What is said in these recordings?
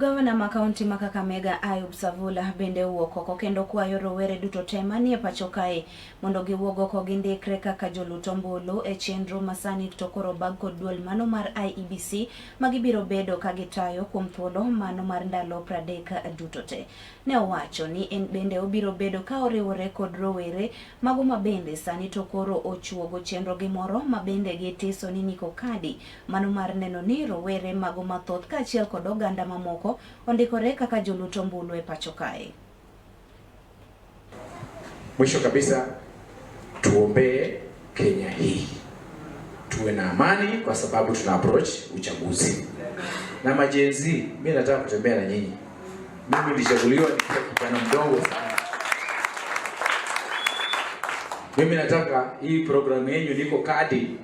Gavana ma kaunti ma Kakamega Ayub Savula bende owuok oko kendo kwayo rowere duto te manie pacho kae mondo giwuog oko gindikre kaka jolut ombulu e chenro masani to koro bag kod duol mano mar IEBC ma gibiro bedo ka gitayo kuom thuolo mano mar ndalo 30 duto te. Ne owacho ni en bende obiro bedo ka oriwore kod rowere mago ma bende sani to koro ochuogo chenro gi moro ma bende gitiso ni Niko Kadi mano mar neno ni rowere mago mathoth kaachiel kod oganda mamoko ondikore kaka jolut ombulu e pacho kae. Mwisho kabisa, tuombee Kenya hii tuwe na amani, kwa sababu tuna approach uchaguzi na ma-Gen Z. Mimi nataka kutembea na nyinyi. Mimi nilichaguliwa nikiwa kijana mdogo sana. Mimi nataka hii programu yenu Niko Kadi,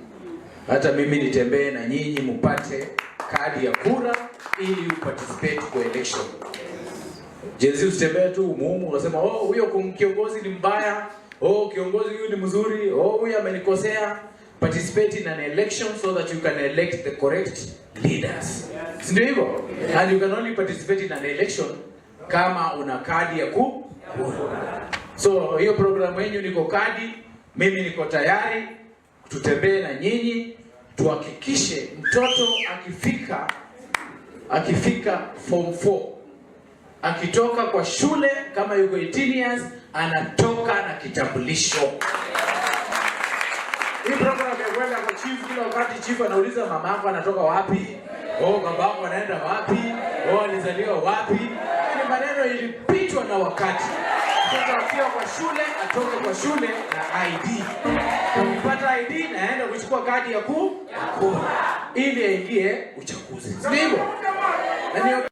hata mimi nitembee na nyinyi mupate kadi ya kura ili uparticipate kwa election. Gen Z usitembee tu umuumu unasema, "Oh, huyo kiongozi ni mbaya, oh, kiongozi huyu ni mzuri, oh, huyu amenikosea." Participate in an election so that you can elect the correct leaders. Si ndio hivyo? And you can only participate in an election kama una kadi ya kura. So hiyo programu yenu Niko Kadi, mimi niko tayari tutembee na nyinyi tuhakikishe mtoto akifika form 4, akitoka kwa shule kama yuko 18 years, anatoka na kitambulisho. Hii program ya kwenda kwa chief kila wakati, chief anauliza, "Mama yako anatoka wapi? Oh, baba yako anaenda wapi? Oh, alizaliwa wapi?" Ni maneno ilipitwa na wakati. Mtoto akiwa kwa shule atoke kwa shule na ID. Akipata ID naenda kuchukua kadi ya kura ili aingie uchaguzi, si ndivyo? Na